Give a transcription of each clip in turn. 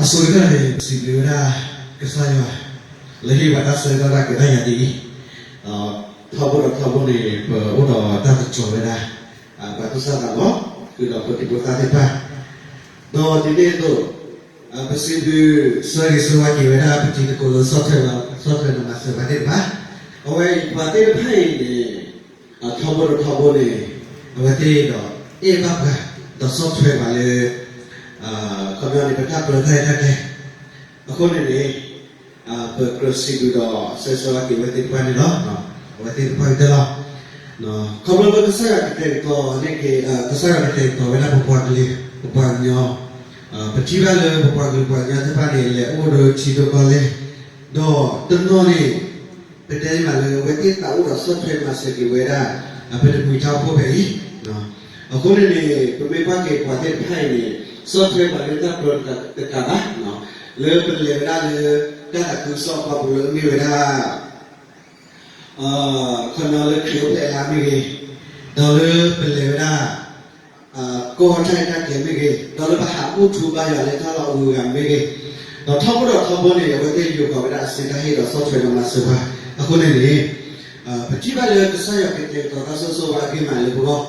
အဆိကတၢၢ်န့ၣ် ပစံးဘျုးဝဲဒၣ်ကစၢ်ယွၤ လၢဟ့ၣ်ပှၤတၢ်ဆၢကတီၢ်တၢ်ကဲထီၣ်ညါဒ်အံၤ, ထီဘိဒီးထီဘိန့ၣ် ပအိၣ်ဒီးတၢ်သတြီၤဝဲဒၣ် ပှၤသူၣ်စၢ်သးဘီၣ် ဃုာ်ဒီးဖိဒံဖိသၣ်သ့ၣ်တဖၣ်, ဒီးဒ်န့ၣ်အသိး ပစံးဘျုးဆၢဂ့ၤဆၢဝါက့ၤဝဲဒၣ် ပတံၤသကိးလၢဆီၣ်ထွဲ ဆီၣ်ထွဲဒီးမၤစၢၤပှၤသ့ၣ်တဖၣ်, အဝဲအံၤပှၤသ့ၣ်တဖၣ်အံၤန့ၣ် ထီဘိဒီးထီဘိန့ၣ် အဝဲသ့ၣ်ဒီးအဲၣ်ဘၣ်ပှၤ ဒီးဆီၣ်ထွဲပှၤလၢ ခီပညီန့ၣ် ပတၢ်ပၢတၢ်ရဲၣ်တၢ်ကျဲၤ, အဃိန့ၣ်န့ၣ် ပကြၢးစံးဘျုးဒီးဆၢဂ့ၤဆၢဝါက့ၤအဝဲသ့ၣ်တဖၣ်န့ၣ်လီၤ. အဝဲသ့ၣ်တဖၣ်ကတၢၢ်လီၤ. ခီဖျိလၢကစၢ်ယွၤကတဲာ်ကတီၤန့ၣ်က့ၤ ကစၢ်ယွၤကတဲာ်ကတီၤဝဲဒၣ်ပပှၤကလုာ် ပပှၤကညီ, ပထံၣ်ဘၣ်လၢပပှၤကလုာ်ပှၤကညီသ့ၣ်တဖၣ်န့ၣ် လဲၤအိၣ်ဒီးထံဒိၣ်ကီၢ်လဲၢ်, ဒီးတနီၤန့ၣ် ပတဲန့ၣ်မးလၢအဝဲသ့ၣ်သးအိၣ်ဒီးဆီၣ်ထွဲမၤစၢၤက့ၤဝဲဒၣ် ပတမှံၤတၢ်အိၣ်ဖှိၣ်ဖဲအံၤ, အဃိန့ၣ်န့ၣ် ပမ့ၢ်ကွၢ်က့ၤပှၤသ့ၣ်တဖၣ်အံၤန့ၣ် ဆီၣ်ထွဲပှၤလၢတၢ်ပၢတကးဘၣ်, လၢပလဲၤဝဲဒၣ်လၢ တၢ်သးခုကစီၣ်ပူၤလၢအမ့ၢ်ဝဲဒၣ် ခီပညီလၢခရံာ်အိၣ်ဖျဲၣ်အလါမ့ၢ်ဂ့ၤ, ဒီးလၢပလဲၤဝဲဒၣ် ကီၢ်တၢ်ရဲၣ်တၢ်ကျဲၤမ့ၢ်ဂ့ၤ, ဒီးလၢပဟးအိၣ်ထူဘါယွၤလၢတၢ်လီၢ်အဂုၤအဂၤမ့ၢ်ဂ့ၤ, ဒီးထီဘိဒီးထီဘိန့ၣ် အဝဲသ့ၣ်ယိၤကီးဝဲဒၣ်အစုတၢ်ဟ့ၣ်ဒီးဆီၣ်ထွဲဒီးမၤစၢၤပှၤ, အဃိန့ၣ်န့ၣ် ပထံၣ်ဘၣ်လၢကစၢ်ယွၤကတဲာ်ကတီၤတၢ်ဆိၣ်ဂ့ၤဆိၣ်ဝါအဂ့ၢ်မးလၢပဂီၢ်,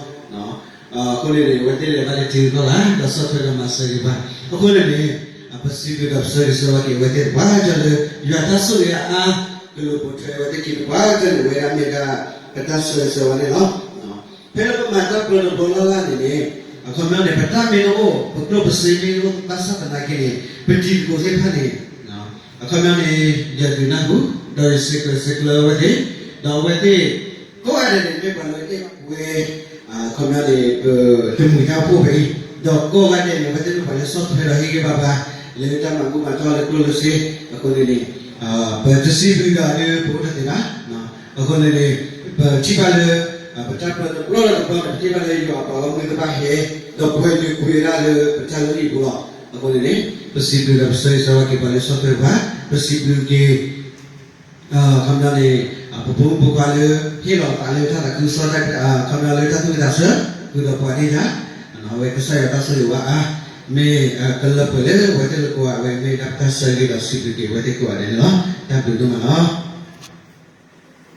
အဃိန့ၣ်န့ၣ် အဝဲသ့ၣ်လဲၤဘၣ်လၢထံဂုၤကီၢ်ဂၤ ဒီးဆီၣ်ထွဲဒီးမၤစၢၤက့ၤပှၤ, အဃိန့ၣ်န့ၣ် ပစံးဘျုးဒီးပဆၢဂ့ၤဆၢဝါက့ၤအဝဲသ့ၣ်တပှၢ်ကၢၢ်လၢ ယွၤတၢ်ဆိၣ်ဂ့ၤအါအါ ကလူၤပိာ်ထွဲအဝဲသ့ၣ်ခံတပှၢ်ကၢၢ်န့ၣ် ဝဲဒၣ်မ့ၢ်ဒၣ် ပတၢ်ဆၢဂ့ၤဆၢဝါန့ၣ်လီၤ. ဖဲလၢပမၤတၢ်ပၢတဘျီလၢ်လၢ်န့ၣ်န့ၣ် အခီပညီန့ၣ် ပတၢ်မ့ၢ်တအိၣ် ပကျိၣ်ပစ့မ့ၢ်တအိၣ်ဘၣ်ဆၣ်သနာ်က့န့ၣ် ပတံၤသကိးသ့ၣ်တဖၣ်န့ၣ် အခီပညီန့ၣ် ယဒုးနၢ်ဟူ ဒီးယစံးကြၢးစံးကျၢအဝဲသ့ၣ်, ဒီးအဝဲသ့ၣ် ကိးဂၤဒဲးန့ၣ် မ့ၢ်ပှၤလၢအဲၣ်ဘၣ်ဝဲ အခီပညီန့ၣ် ပတမှံၤတၢ်အိၣ်ဖှိၣ်ဖဲအံၤ, ဒီးကိးဂၤဒဲးန့ၣ် အဝဲသ့ၣ်မ့ၢ်ပှၤလၢဆီၣ်ထွဲဒီးဟ့ၣ်ဂံၢ်ဘါပှၤ လၢတၢ်မၤဘူၣ်မၤတီၢ်လၢကျိၣ်လၢစ့, အဃိန့ၣ်န့ၣ် ပတစံးဘျုးဒီးဒုးပအိၣ်တသ့ဘၣ်, အဃိန့ၣ်န့ၣ် ပထံၣ်ဘၣ်လၢ ပတၢ်ပၢတဘျီလၢ်တဘျီန့ၣ် ပထံၣ်ဘၣ်လၢယွၤအပှၤဂီၢ်မုၢ်သ့ၣ်တဖၣ်ဟဲ ဒီးပှဲၤလုာ်ကွံာ်ဝဲဒၣ်လၢပတၢ်လုၢ်ဟံၣ်ပူၤလီၤ. အဃိန့ၣ်န့ၣ် ပစံးဘျုးဒီးပဆၢဂ့ၤဆၢဝါက့ၤပှၤလၢဆီၣ်ထွဲပှၤ, ပစံးဘျုးက့ၤ အခီပညီန့ၣ် ပဖိမုၣ်ဖိခွါလၢ ဟ့ၣ်လီၤသးလၢတၢ်သးခုကစီၣ် အခီပညီလၢတၢ်သူၣ်ဝံၣ်သးဆၢ ဃုာ်ဒီးပှၤန့ၣ်ညါ, အဝဲကစၢ်ယွၤတၢ်ဆိၣ်ဂ့ၤဝဲအါ မ့ၢ်ကလၢပှဲၤလၢပဝဲသ့ၣ်လၢကိးဂၤ အဝဲမ့ၢ်ဒၣ်ပတၢ်ဆၢဂ့ၤဒီးစံးဘျုးက့ၤအဝဲသ့ၣ်ကိးဂၤဒဲးန့ၣ်လီၤ. တၢ်ဘျုးဒိၣ်မးလီၤ.